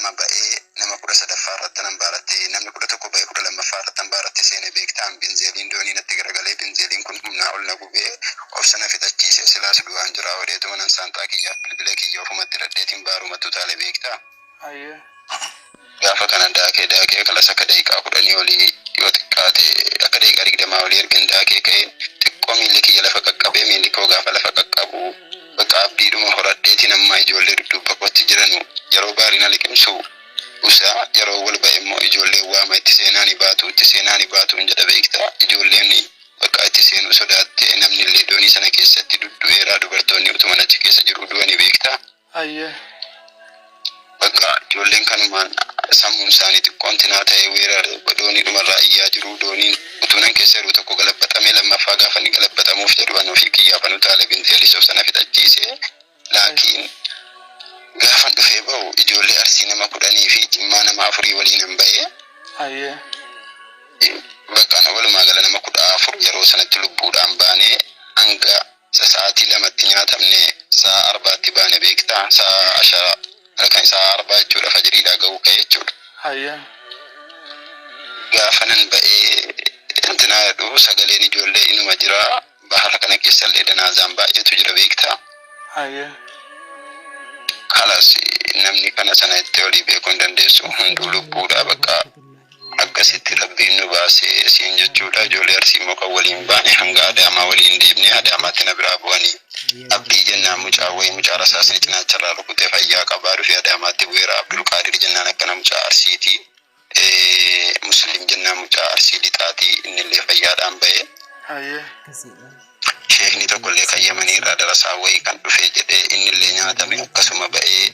lama ba'ee nama 13ffaa irratti nan baaratti, namni 11 ba'ee 12ffaa irratti nan baaratti seene beektaa. Binzeeliin doonii natti garagalee, binzeeliin kun humnaa ol na gubee obsa na fixachiise. Silaas du'aan jira odheetuma nan saanxaa kiyyaaf bilbila kiyya ofumatti hidhadheetiin baarumatti utaale beektaa. Hayyee. Gaafa kana daakee daakee kalas akka daqiiqaa 10 olii, yoo xiqqaate akka daqiiqaa 20 olii ergan daakee ka'ee, xiqqoo miilli kiyya lafa qaqqabee, miilli koo gaafa lafa qaqqabu bakka abdiidhuma horadheetiin amma ijoollee dudduubba kootti jiranu yeroo baariin na liqimsu usa, yeroo wal ba'e immoo ijoolleen waama, itti seenaani baatu, itti seenaani baatuun jedha beektaa. Ijoolleen bakka itti seenuu sodaatte. Namni illee doonii sana keessatti duddu'eera, dubartoonni utuman achi keessa jiru du'ani beektaa. Hayyee. Bakka ijoolleen kanumaan sammuun isaanii xiqqoon tinaa ta'e weerare, doonii dhumarraa iyyaa jiru. Dooniin utuu nan keessa jiru tokko galabbaxamee, lammaffaa gaafa inni galabbaxamuuf jedhu an ofii kiyyaaf anu taale, binzeelis of sana fixachiise. Laakiin gaafan dhufee ba'u ijoollee Arsii nama 10 fi Jimmaa nama afurii waliinan ba'e. Hayyee. Bakka walumaa gala nama 14 yeroo sanatti lubbuudhaan baanee, hanga sa'aatii 2tti nyaatamne, sa'a 4tti baane beektaa, sa'a ashara halkan sa'a 4 jechuudha, fajiriidhaa ga'uu ka'e jechuudha. Hayyee. Gaafa nan ba'ee intinaa jedhu sagaleen ijoollee inuma jira, bahara kana keessallee danaazaan baay'eetu jira beektaa. Hayyee. Kalas namni kana sana itti olii beekuu hin dandeessu, hunduu lubbuudha, bakka akkasitti Rabbiin nu baasee siin jechuudha. Ijoollee Arsii immoo kan waliin baane hanga Adaamaa waliin deemnee Adaamaatti na biraa bu'anii. Abdii jennaan mucaa wayii, mucaa rasaasni cinaacharraa rukutee fayyaa qabaa dhufee Adaamaatti bu'eera. Abdulqaadir jennaan akkana mucaa Arsiiti. Muslim jennaan mucaa Arsii Lixaatii, innillee fayyaadhaan ba'e. Hayyee. Sheekni tokkollee kan Yamanii irraa darasaa wayii kan dhufee jedhee innillee nyaatame akkasuma ba'ee.